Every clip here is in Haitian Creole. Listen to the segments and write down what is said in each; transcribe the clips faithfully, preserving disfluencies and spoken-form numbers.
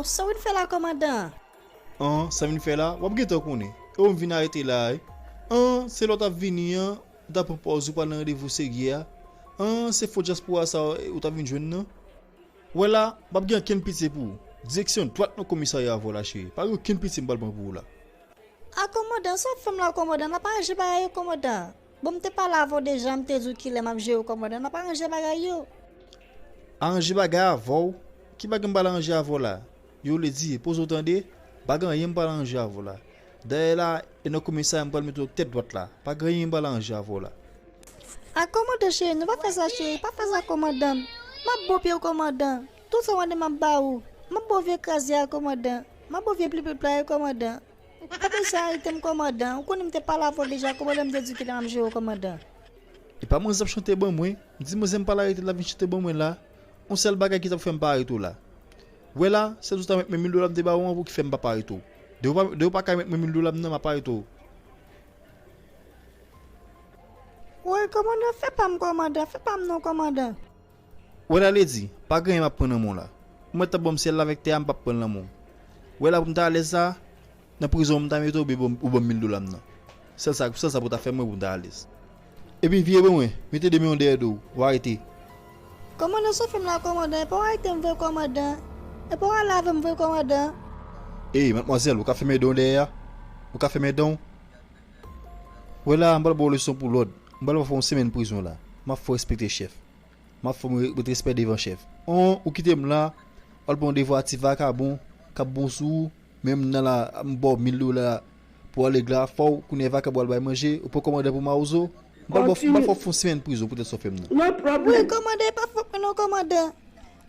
Sa w vin fè la, kòmandan? An, sa m vin fè la, w ap gentan konnen. E w m vin arete la a wi. An, se lè w t ap vini an, ou t ap pran pòz ou pral nan randevou serye a. An, se fo dyaspora sa a ou t ap vin jwenn nan. Wè la, m p ap gen okenn pitye pou ou. Direksyon dwat nan komisarya avè w la, cheri. Pa gen okenn pitye m pral pran pou ou la. A kòmandan, sa w ap fè m la, kòmandan? N ap aranje bagay yo, kòmandan. Bon, m te pale avè w deja, m te di w kilè m ap jere w, kòmandan. N ap aranje bagay yo. Aranje bagay avè w? Ki bagay m pral aranje avè w la? Yo vle di, poze w tande, pa gen anyen m pral aranje avè w la. Dayè la, e nan komisarya m pral mete w tèt dwat la. Pa gen anyen m pral aranje avè w la. A kòmandan cheri, nou pa fè sa cheri, pa fè sa kòmandan. M ap bo pye w kòmandan. Tout sa w mande m ap ba ou. M ap ba w vye kraze a kòmandan. M ap ba w vye pliplipla yo kòmandan. Pa bezwen arete m kòmandan. Ou konnen m te pale avè w deja, kòmandan, m te di w kilè m ap jere w kòmandan. E pa manzè ap chante ban mwen. M di manzè m pral arete l, l ap vin chante ban mwen la. Yon sèl bagay ki t ap fè m pa arete w la. Wè la, sèl sou ta met mwen mil dola m te ba ou an pou ki fè m pa pa arete w. Depi w pa, depi w pa ka met mwen mil dola m nan, m ap arete w. Woy, kòmandan, fè pa m kòmandan, fè pa m non kòmandan. Wè la ledi, pa gen anyen m ap pran nan men w la. Ou mèt t ap ban m syèl la avèk tè a, m p ap pran l nan men w. Wè la pou m ta alèz la, nan prizon m ta mete w oubyen ou ban m mil dola m nan. Sèl sa, sèl sa pou w ta fè mwen pou m ta alèz. Epi vire ban mwen, mete de men w dèyè do w, w arete. Kòmandan, sa w fè m la kòmandan, e pa w arete m vre kòmandan. E pa w ale avè m vre kòmandan. Ey, madmwazèl, ou ka fèmen dan w dèyè a? Ou ka fèmen dan w? Wè la, m pral ba w leson pou lòd. M pral ba w fè yon semèn prizon la. M ap fè w respekte chèf. M ap fè w met respè devan chèf. On, ou kite m la, w al pran yon devwa ti vakabon k ap bon sou ou, men m nan la, m ba w mil dola pou w al regle afè w, kounye a vakabon al bay manje, ou pran kòmandan pou mawozo. M pral ba w, m pral fè w fè yon semèn prizon poutèt sa w fè m nan. Wi, kòmandan, e pa fòt mwen non, kòmandan.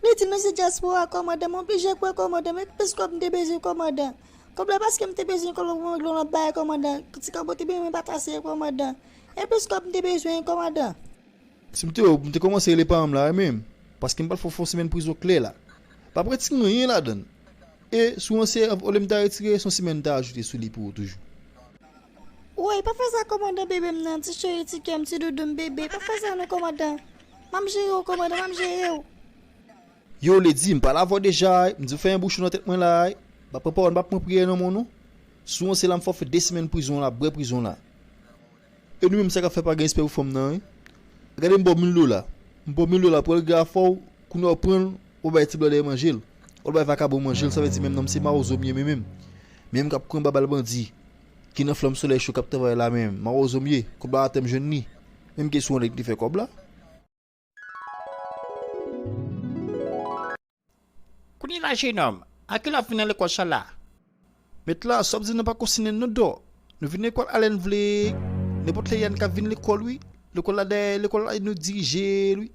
Li di nou se dyaspora, kòmandan, m oblije kwè, kòmandan, men plis kòb m te bezwen, kòmandan. Kòb la paske m te bezwen kòb la pou mwen regle yon lòt bagay, kòmandan. Ti kòb ou te bay mwen pa t ase, kòmandan. E plis kòb m te bezwen, kòmandan. Si m te wè w, m te kòmanse rele paran m la wi menm, paske m pral fè w fè yon semèn prizon klè la. Pa p retire anyen ladan l. E si w ranse, olye m ta retire, se yon semèn m ta ajoute sou li pou ou toujou. Woy, pa fè sa kòmandan, bebe m nan, ti cheri, ti kè m, ti doudou m, bebe, pa fè sa non kòmandan. M ap jere w kòmandan, m ap jere w. Yo, Ledi, m pale avè w deja, m di w fèmen bouch ou nan tèt mwen la, m pa pran pawòl, m pa pran priyè nan men w non. Si w ranse la, m fè w fè de semèn prizon la, bwè prizon la. E nou menm sa k ap fè pa gen respè pou fanm nan, wi. Gade m ba w mil dola. M ba w mil dola pou w al regle afè w, kounye a w pran l, w bay ti blan dèyè manje l. W al bay vakabon manje l, sa vle di menm nonm se mawozo m ye menm menm. Menm k ap kwen babal bandi, ki nan flanm solèy cho k ap travay la menm, mawozo m ye, kòb la atè m jwenn li. Menm kesyon an, lè ki te fè kòb la. Kounye la, jenòm, a kilè w ap vin nan lekòl sa la? Mèt la, sa w ap di nan pa konsène n non, dò. Nou vin lekòl a lè n vle. Nenpòt lè y a n ka vin lekòl, wi. Lekòl la dèyè, lekòl la nou dirije l, wi.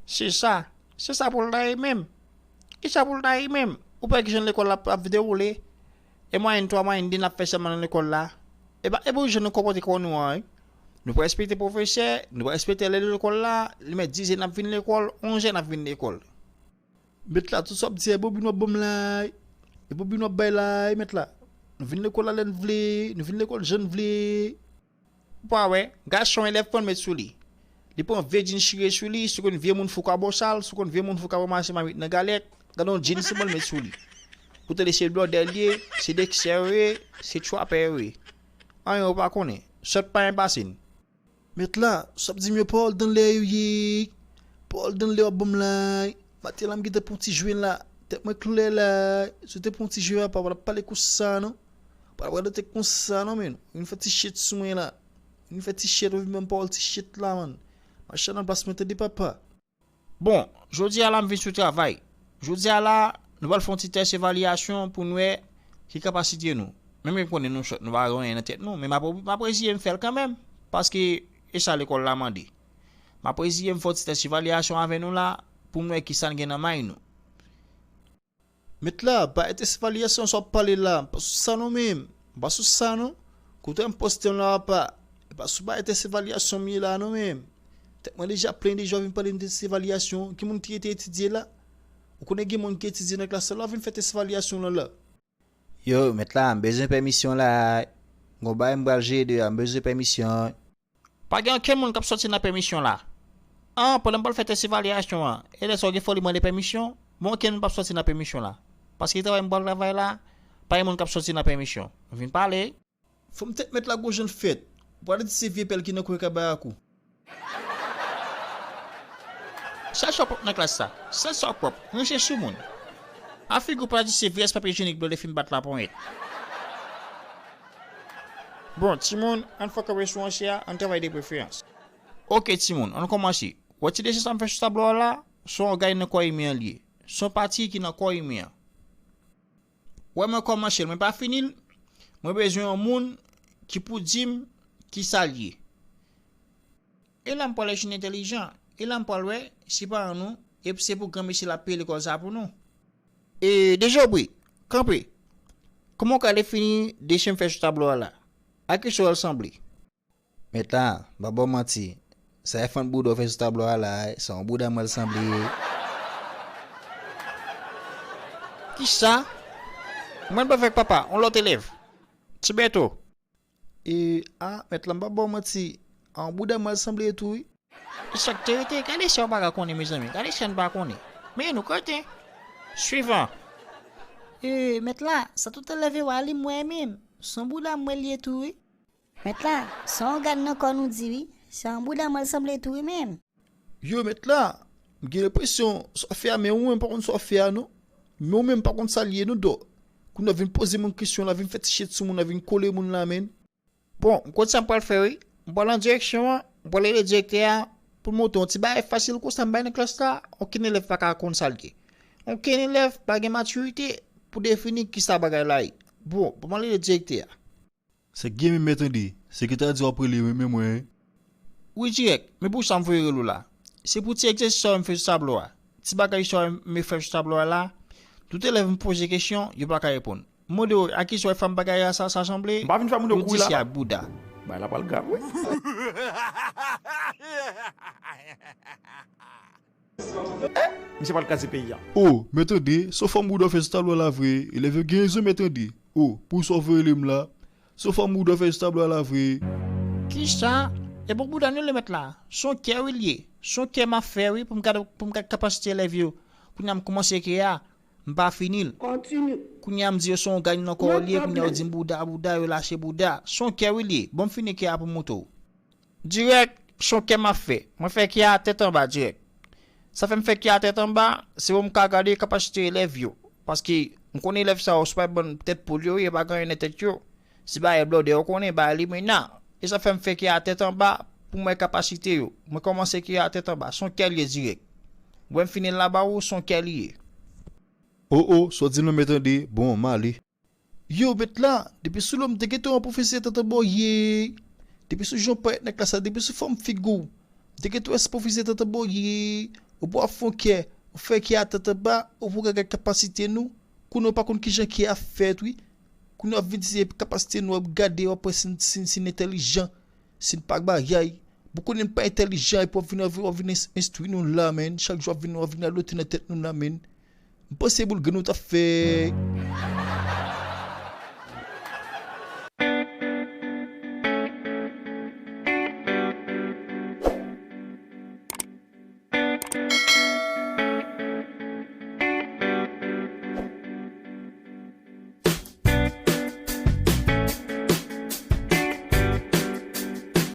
Se sa. Se sa pou l ta ye menm. Kisa pou l ta ye menm? Ou pa wè kijan lekòl la ap dewoule? E mwayèn twa, mwayèn de n ap fè sèlman nan lekòl la. E pa, e pou jan nou konpòte kò nou an, wi. Nou pa respekte pwofesè, nou pa respekte lè lekòl la, li mèt diz è n ap vin lekòl, onz è n ap vin lekòl. Mèt la, tout sa w ap di a, e bobin w ap ban m la, e bobin w ap bay la, mèt la. Nou vin lekòl la lè n vle, nou vin lekòl jan n vle. Ou pa wè, gason elèv pran l met sou li. Li pran vye djin chire sou li, si w konn vye moun fou ka bòs al, si w konn vye moun fou ka ranmase mamit nan galèt, gade yon djin sou mwen l met sou li. Ou tande se blòdè l ye, se dèksè yo ye, se tchwapè yo ye. Anyen yo pa konnen. Sòt pa enpase n. Mèt la, sa w ap di m yo pawòl dan lè yo ye. Pawòl dan lè w ap ban m la. Maten la m gentan pran ti jwen la. Tèt mwen klè la. Si w te pran ti jwen a, pa w ap pale konsa non. Pa w ap radote konsa non, men. Ou vin fè ti chet sou mwen la. Ou vin fè ti chet, ou vin ban m pawòl ti chet la, man. Mache nan plas mwen, tande papa. Bon, jodi a la m vin sou travay. Jodi a la, nou pral fè yon ti tès evalyasyon pou n wè ki kapasite nou. Menm ke m konnen nou sòt, nou pa gen anyen nan tèt nou, men m ap, m ap reziye m fè l kanmenm, paske e sa lekòl la mande. M ap reziye m fè yon ti tès evalyasyon avè nou la, pou m wè kisa n gen nan may nou. Mèt la, bagay tès evalyasyon sa w ap pale la, m pa sou sa non menm. M pa sou sa non. Kote m poste m la papa? E pa sou bagay tès evalyasyon m ye la non menm. Tèt mwen deja plen deja w vin pale m de tès evalyasyon. Ki moun ki rete etidye la? Ou konnen gen moun ki etidye nan klas la, w vin fè tès evalyasyon w lan la. Yo, mèt la, m bezwen pèmisyon la. Gon bagay m pral jere deyò a, m bezwen pèmisyon. Pa gen okenn moun k ap sòti nan pèmisyon la. An, pandan m pral fè tès evalyasyon an, e lè sa w gen fòl li mande pèmisyon? Bon, okenn moun p ap sòti nan pèmisyon la. Paske travay m pral travay la, pa gen moun k ap sòti nan pèmisyon. Vin pale. Fanm tèt mèt la gon jan l fèt. Ou pral di se vye pèl ki nan kwen kabayakou. Sèl sa w pwòp nan klas sa. Sèl sa w pwòp. Ranche sou moun. A figi w pral di se vyès papye ijenik blo de fim bat laponyèt. Bon, timoun, ann fò kanpe sou ranche a, ann travay de preferans. Oke, timoun, ann kòmanse. Wè ti desen sa m fè sou tablo a la, se yon ògàn nan kò imen an l ye. Se yon pati ki nan kò imen an. Wè mwen kòmanse l, mwen pa fini l. Mwen bezwen yon moun ki pou di m kisa l ye. E la m pral jwenn entèlijan. E la m pral wè si paran nou, e se pou granmesi l ap peye lekòl sa pou nou. E Dejobri, kanpe. Kòman w ka defini desen m fè sou tablo a la? A kisa w wè l sanble? Mèt la, m pa ba w manti. Sa e fanm bouda w fè sou tablo a la, se yon bouda mwen l sanble. Kisa? Mwen pa fèk papa, yon lòt elèv. Ti Bèto. E, a, mèt la, m pa ba w manti. A yon bouda mwen l sanble tou, wi. E sa k te rete? Gade sa w pa ka konnen, mezanmi. Gade sa n pa konnen. Men nou kreten. Swivan. E, mèt la, sa tout elèv yo a li m wè menm. Se yon bouda mwen l ye tou, wi. Mèt la, se yon ògàn nan kò nou di wi. Se yon bouda mwen l sanble tou wi menm. Yo, mèt la, m gen lenpresyon sa w fè a, men ou menm pa konn sa w fè a non. Men ou menm pa konn sa l ye non, dò. Kounye a w vin poze moun kesyon la, vin fè ti chet sou moun la, vin kole moun la, menn. Bon, m konn sa m pral fè wi. M pral nan direksyon an, m pral rele direktè a pou l monte yon ti bagay fasil konsa m bay nan klas la, okenn elèv pa ka konn sa l ye. Okenn elèv pa gen matirite pou defini kisa bagay la ye. Bon, ban m al rele direktè a. Sa k gen menm, mèt Ande? Sekretè a di w ap rele mwen, men mwen. Wi, dirèk, men pou sa m voye rele w la. Se pou ti egzèsis sa w wè m fè sou tablo a. Ti bagay sa w wè m fè sou tablo a la. Tout elèv m poze kesyon, yo pa ka reponn. M mande yo, a kisa w wè fanm bagay la sa, sa sanble? M pa vin fè moun yo kouri la. Yo di se ak bouda. Bagay la pral grav, wi. Eh, misye pral kraze peyi a. O, mèt Ande, se yon fanm bouda w fè sou tablo a la vre. Elèv yo gen rezon, mèt Ande. O, pou sa w voye rele m la. Se yon fanm bouda w fè sou tablo a la vre. Kisa? E bon bouda nou le mèt la. Se yon kè wi l ye. Se yon kè m ap fè wi pou m gade, pou m gade kapasite elèv yo. Kounye a m kòmanse kè a, m pa fini l. Kounye a m di yo se yon gany nan kò l ye, kounye a yo di m bouda, bouda, yo lache bouda. Se yon kè wi l ye. Bon m fini kè a pou m montre w. Dirèk, se yon kè m ap fè. Mwen fè kè a tèt anba dirèk. Sa fè m fè kè a tèt anba, se pou m ka gade kapasite elèv yo. Paske m konnen elèv sa yo, se pa bann tèt poul yo ye, pa gen anyen nan tèt yo. Se bagay blòdè, ou konnen, bagay limena. E sa fè m fè kè a tèt anba pou m wè kapasite yo. Mwen kòmanse kè a tèt anba, se yon kè l ye dirèk. Ou wè m fini l la ba ou, se yon kè l ye. O, o, sa w di m nan, mèt Ande, bon, m ale. Yo, mèt la, depi sou lòm te gentan wè pwofesè tantanbò ye. Depi sou jan w parèt nan klas la, depi sou fòm figi w, m te gentan wè se pwofesè tantanbò ye. Ou pa fè yon kè, ou fè kè a tèt anba, ou pou gade kapasite nou. Kounye a w pa konn kijan kè a fèt, wi. Kounye a w ap vin di se kapasite nou, w ap gade, w ap wè si n, si n, si n entèlijan, si n pa bagay. Bon, konnen n pa entèlijan, epi w ap vin, w ap vin ens-, enstwi nou la, menn. Chak jou w ap vin, w ap vin radote nan tèt nou la, menn. M panse boul grenn ou t ap fè.